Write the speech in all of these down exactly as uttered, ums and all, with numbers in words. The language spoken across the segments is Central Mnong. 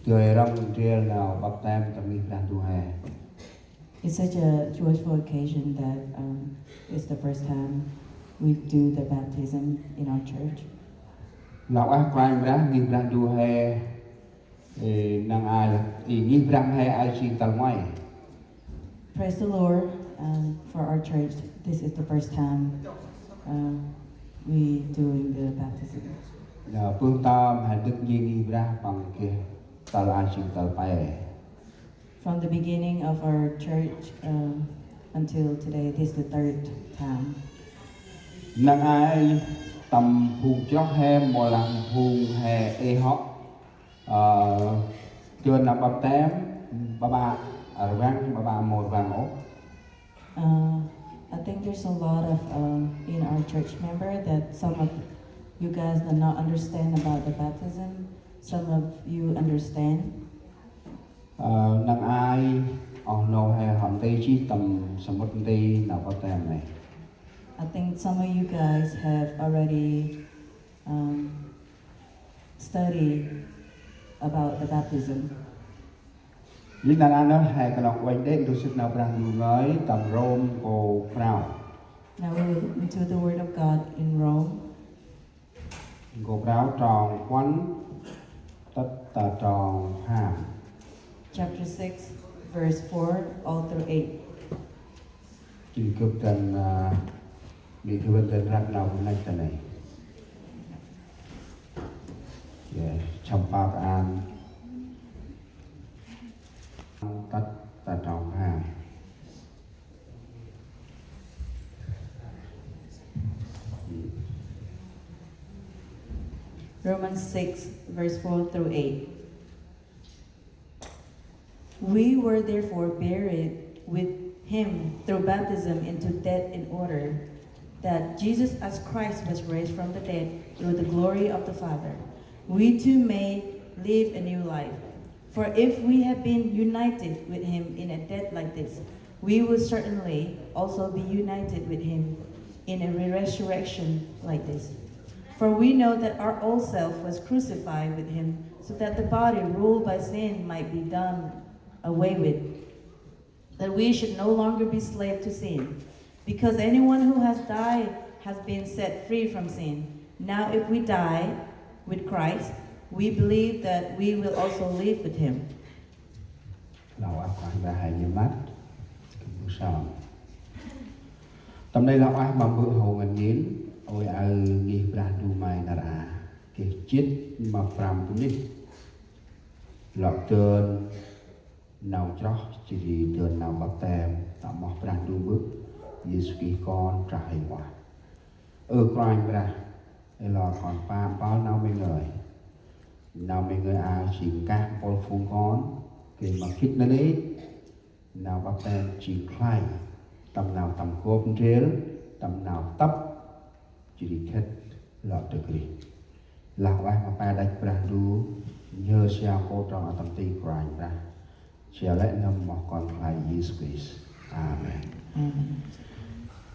Gay rŏng ndrel nau baptem tâm ngih Brah Ndu he. It's such a joyful occasion that um, it's the first time we do the baptism in our church. Lah ueh Kôranh Brah, ngih Brah Ndu he, ê, năng ai, ê, ngih Brah he ai jêng tal nguay. Praise the Lord um, for our church. This is the first time uh, we doing the baptism. Lah bơh ntơm he dâk ngih Brah păng geh tal ai jêng tal pe. From the beginning of our church um, until today, this is the third time. Năng ai tâm phung chroh he mâu lah phung he ê hŏ, ơ, dơn nau baptem, ƀaƀă rvăng, ƀaƀă mâu rvăng ôh. Uh, I think there's a lot of um, in our church member that some of you guys do not understand about the baptism. Some of you understand. Ơ, năng ai oh nô he hŏ nti jêh tâm samƀŭt nti nau baptem nây. I think some of you guys have already um, studied about the baptism. Yor ri nau nây he knŏng uănh đê̆ ndơ sĭt nau Brah Ndu ngơi tâm Rôm nkô̆ prao. Now we look into the Word of God in Rome. Nkô̆ prao trong puăn tât ta trong pham. Chapter six, verse four all through eight. Jêng gâp dăn, ơ, mi gâp dăn răk nau bu năch ta nây. Ơ, chăm pau an tât ta trong pham. Romans six, verse four through eight. We were therefore buried with him through baptism into death, in order that Jesus, as Christ was raised from the dead through the glory of the Father, we too may live a new life. For if we have been united with him in a death like this, we will certainly also be united with him in a resurrection like this. For we know that our old self was crucified with him, so that the body ruled by sin might be done away with, that we should no longer be slave to sin, because anyone who has died has been set free from sin. Now, if we die with Christ, we believe that we will also live with him. Lah ueh Kôranh Brah he nhĭt măt, kơt bu sơm. Tâm nây lah ueh ma Mbơ̆ hô ngăn ngên, ôi aơ ngih Brah Ndu May nar aơ, geh jê̆t ma prăm bunuyh. Lŏ dơn nau chroh jêh ri dơn nau baptem ta amoh Brah Ndu Mbơ̆ Yêsu Krist Kon Trah Hêng Ueh. Ơ Kôranh Brah, ê lor kon pă mpơl nau May ngơi. Nau May ngơi aơ jêng nkah mpôl phung kon gay ma gĭt nanê̆. Nau baptem jêng khlay tâm nau tâm gop ndrel, tâm nau tăp jêh ri khât lŏ ta Krist. Lah ueh ma pe đăch Brah Ndu, nhhơ siau kô̆ trong a tâm ti Kôranh Brah. Siau lĕ nâm moh Kon Khlay Yêsu Krist. Amen. Amen.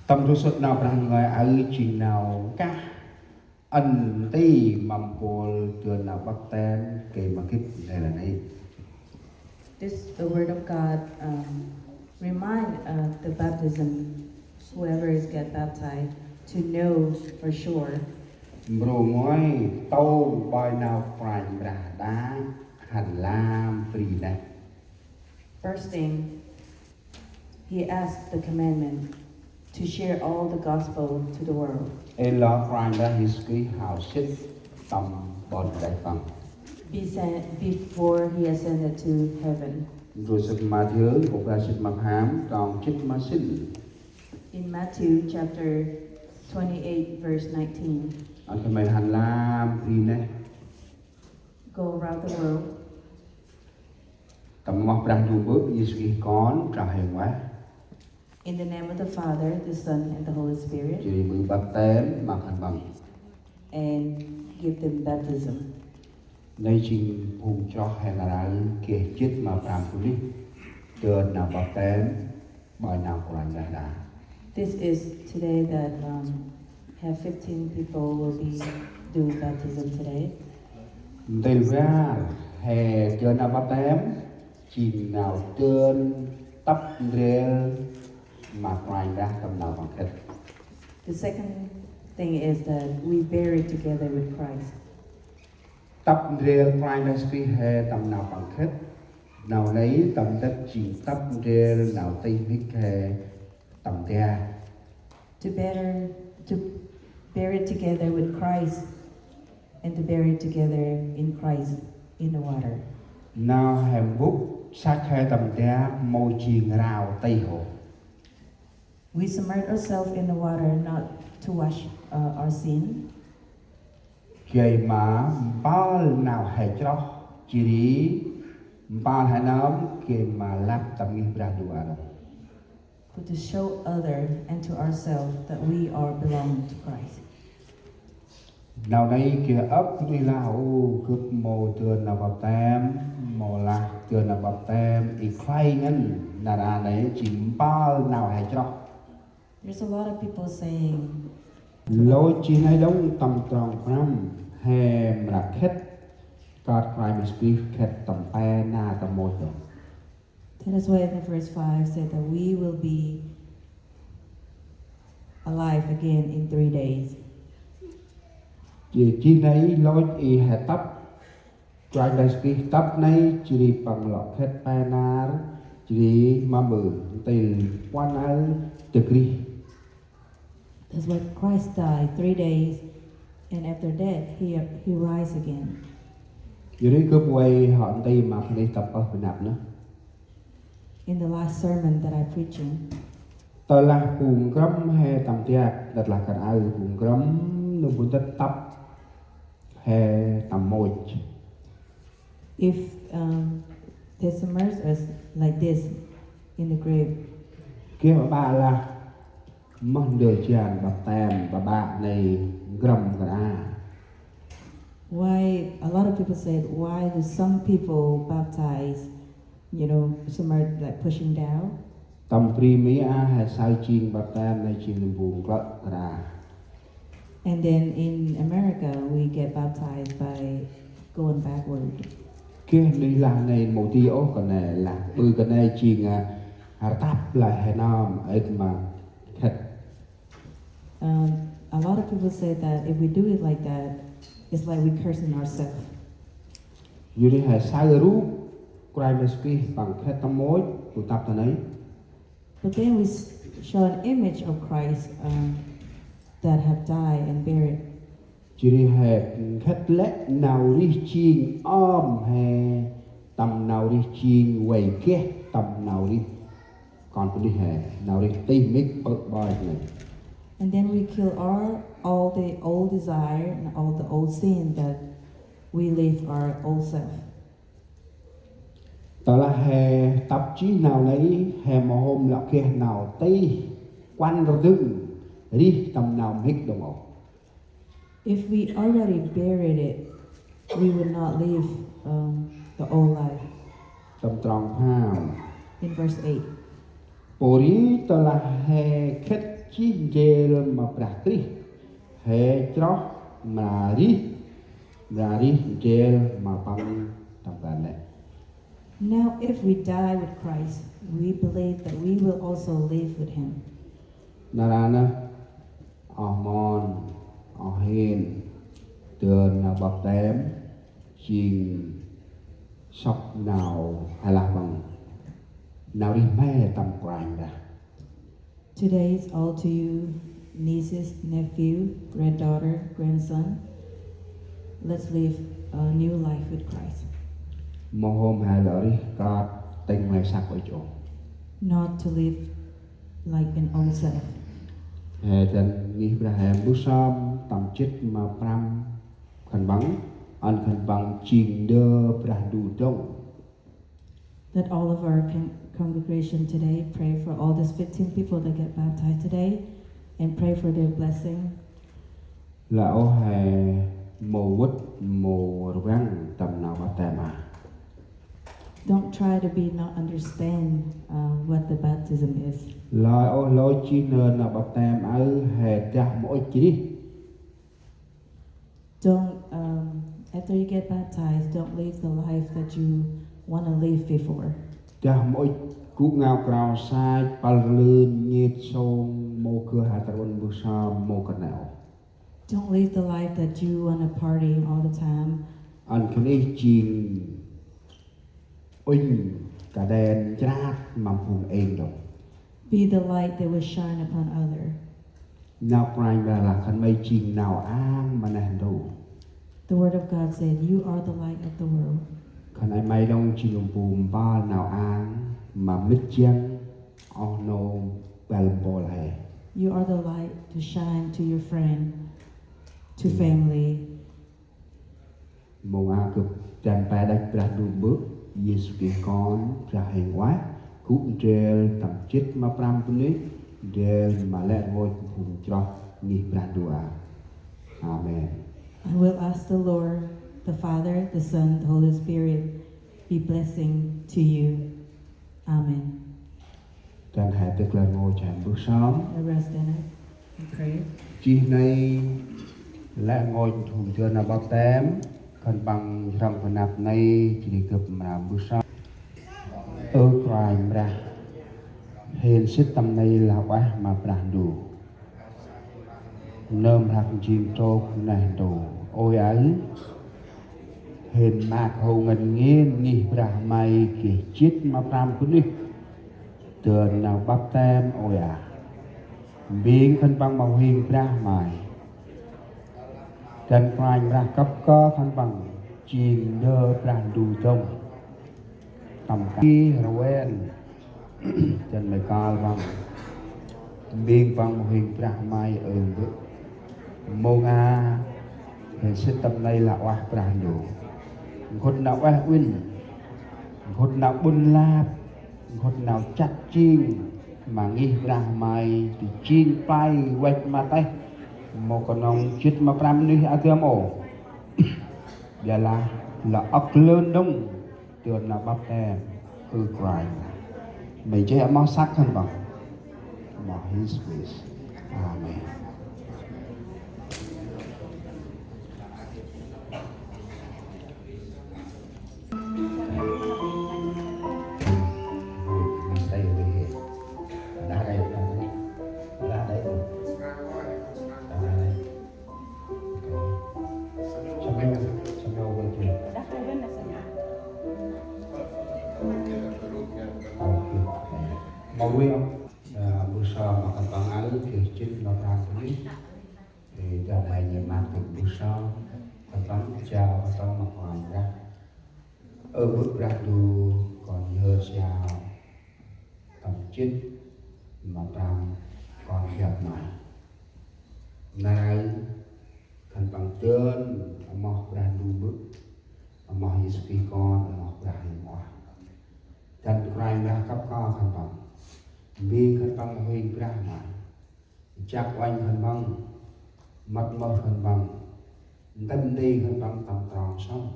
Tâm du sŭt nau Brah ngơi aơ jêng nau nkah ăn nti ma mpôl dơn nau baptem gay ma gĭt nanê̆. This, the word of God, um, remind uh, the baptism, whoever is get baptized, to know for sure. Mrô nguay, tông bơi nau Kôranh Brah đă hăn lam bri neh. First thing, he asked the commandment to share all the gospel to the world. Ê lor Kôranh Brah Yêsu Krist hao sĭt tâm ƀon kđeh păng. Be sent, before he ascended to heaven. Ndrô sĭt Mathiơ, nkô̆ prao jê̆t ma pham, trong jê̆t ma sĭn. In Matthew chapter twenty-eight, verse nineteen. Ăn khân may hăn lam bri neh. Go around the world. Tâm amoh Brah Ndu Mbơ̆ Yêsu Krist Kon Trah Hêng Ueh. In the name of the Father, the Son, and the Holy Spirit. Jêh ri mưh baptem ma khân păng. And give them baptism. Nây jêng phung chroh he nar aơ geh jê̆t ma prăm bunuyh dơn nau baptem ƀơi nau Kôranh Brah đă. This is today that um, have fifteen people will be doing baptism today. Ntil bar he Dơn nau báp-têm jêng nau dơn tâp ndrel ma Kôranh Brah tâm nau păng khât. The second thing is that we buried together with Christ. Tâp ndrel Kôranh Brah Yêsu Krist he tâm nau păng khât. Nau nây tâm ntât jêng tâp ndrel nau tih mhĭk he tâm ntiah. To better, to buried together with Christ and to buried together in Christ in the water. Nau he mbŭk săk he tâm ntiah mâu jêng rao tih ôh. We submerge ourselves in the water not to wash uh, our sin. Gay ma mpơl nau he chroh, jêh ri mpơl he nơm gay ma lăp tâm ngih Brah Ndu a nơh. But to show other and to ourselves that we are belong to Christ. Nau nây geh âk bunuyh lah: Ô, gâp mâu dơn nau báp-têm, mâu lah dơn nau báp-têm i khlay ngăn. Nar aơ nây jêng mpơl nau he chroh. There's a lot of people saying, lôch jêh nây đŏng tâm trong prăm he mra khât, kơt Kôranh Yêsu Krist khât tâm pe nar tâm môch đŏng. That is why in the verse five said that we will be alive again in three days. Jêh, jêh nây lôch i he tâp, Kôranh Yêsu Krist tâp nây jêh ri păng lŏ khât pe nar, jêh ri ma ƀư ntil puăn aơ dâk rêh. That's why Christ died three days, and after that, he, he rise again. Jêh ri gâp vay hŏ nti ma khân ay tâm pơh bơh năp nơh. In the last sermon that I preaching, tơlah bu nkrâm he tâm tiak, tơlah kơt aơ bu nkrâm nơh bu ntât tâp he tâm môch. If um, they submerge us like this in the grave, geh ƀaƀă lah moh ndơ jan báp-têm ƀaƀă nây nkrâm kra. Why a lot of people said, why do some people baptize, you know, submerge, like pushing down? Tâm bri Mi a he saơ jêng báp-têm nây jêng nơm bu nklơ̆ kra. And then in America, we get baptized by going backward. Geh nuyh lah nây mâu di ôh, kơt nây lah ƀư kơt nây jêng a, rtăp lah he nơm êt ma khât. Um, a lot of people say that if we do it like that, it's like we cursing ourselves. Yor ri he saơ rup Kôranh Yêsu Krist păng khât tâm môch, bu tâp ta nây. But then we s- show an image of Christ um, that have died and buried. Jêh ri he khât lĕ nau rêh jêng ơm he tâm nau rêh jêng vay geh tâm nau rêh kon bunuyh he, nau rêh tih mhĭk pơ̆ ƀoi nây. And then we kill our all the old desire and all the old sin that we live our old self. Tơlah he tâp jêh nau nây, he mâu hôm lŏ geh nau tih kuăn rdâng rêh tâm nau mhĭk đŏng ôh. If we already buried it, we would not live um, the old life. Tâm trong pham. In verse eight. Pô ri tơlah he khât jêh ndrel ma Brah Krist, he chroh mra rêh, mra rêh ndrel ma Păng tâm ban lĕ. Now, if we die with Christ, we believe that we will also live with him. Nar aơ nơh, oh mon, oh hên, dơn nau báp-têm jêng sŏk nau, hay lah păng nau rêh mhe tâm Kôranh Brah. Today is all to you, nieces, nephew, granddaughter, grandson. Let's live a new life with Christ. Mâu hôm he lŏ rêh kơt tĭng mlay săk ŭch ôh. Not to live like an old self. He dăn ngih Brah he mbơh sơm tâm jât ma prăm khân păng, ăn khân păng jêng ndơ Brah Ndu dŏng. That all of our con- congregation today pray for all these fifteen people that get baptized today and pray for their blessing. Lah ôh he mâu vât mâu rvăng tâm nau báp-têm a. Don't try to be not understand uh, what the baptism is. Lah ôh lôch jêh nơh nau báp-têm aơ he dah mâu ŭch rêh. Don't um, After you get baptized, don't live the life that you want to live before. Dah mâu ŭch gŭ ngao krao sach, pâl rlưn, nhêt sông, mâu geh hao tâm rƀŭn mbơh sơm, mâu geh nau. Don't live the life that you want to party all the time. Ăn khân ay may jêng uănh kađen chrat ma phung êng đŏng. Be the light that will shine upon other. Nau Kôranh Brah lah khân ay may jêng nau ang ma neh ntu. The word of God said, "You are the light of the world." Khân ay may đŏng jêng mpômpa nau ang ma mĭt jiăng oh nô băl mpôl he. You are the light to shine to your friend, to family. Mông a gâp dăn pe đăch Brah Ndu Bơ̆, Yêsu Krist Kon Brah hên ueh, gŭ ndrel tâm jât ma prăm bunuyh, ndrel ma lĕ rngôch phung chroh ngih Brah Ndu a. Amen. I will ask the Lord, the Father, the Son, the Holy Spirit, be blessing to you. Amen. Dăn he dâk lĕ rngôch he mbơh sơm. The rest in it. Okay. Jêh nây lĕ rngôch phung dơn nau báp tem, khân păng hrăm khân năp nây, jêh ri gâp mra mbơh sơm. Ơ Kôranh Brah, hên sĭt tâm nây lah ueh ma Brah Ndu. Nơm rhăk njêng trôk neh ntu. Ôi aơ, hên maak hô ngăn ngên ngih Brah May geh jât ma prăm bunuyh dơn nau báp tem ôi a. Mbêng khân păng ma huêng Brah May. Dăn Kôranh Brah kăp kơ khân păng jêng ndơ Brah Ndu dơm. Tâm kah rvên, dăn may kơl păng. Mbêng păng ma huêng Brah May ơ Bơ̆. Mông a, hên sĭt tâm nây lah ueh Brah Ndu. Nkhŭt nau ueh uĭn, nkhŭt nau ƀŭn lap, nkhŭt nau chăt jêng ma ngih Brah May, du jêng play văch ma têh, mâu knŏng jât ma prăm bunuyh a dơm ôh. Ƀiălah lŏ âk lơn đŏng dơn nau báp tem, ơ Kôranh. May jêh amoh săk khân păng. Amoh Yêsu Krist. Amen. Mâu ri, a, mbơh sơm ma khân păng aơ, geh jât ma prăm bunuyh. Ê, dăn may nhêt ma gâp mbơh sơm, khân păng jao, khân păng ma Kôranh Brah. Ơ Bơ̆ Brah Ndu, kon yơr jao tâm jât ma prăm kon biăp May. Nau khân păng dơn amoh Brah Ndu Bơ̆, amoh Yêsu Krist Kon, amoh Brah Huêng Ueh. Dăn Kôranh Brah kăp kơ khân păng. Mbêng khân păng ma huêng Brah May. Jăk uănh khân păng, mât mơh khân păng, ntĭm nti khân păng tâm trong sŏng,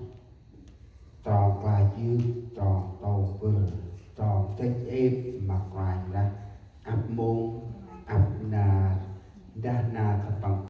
trong klach yơk, trong tông bâr, trong dăch êp ma Kôranh Brah, ăp mô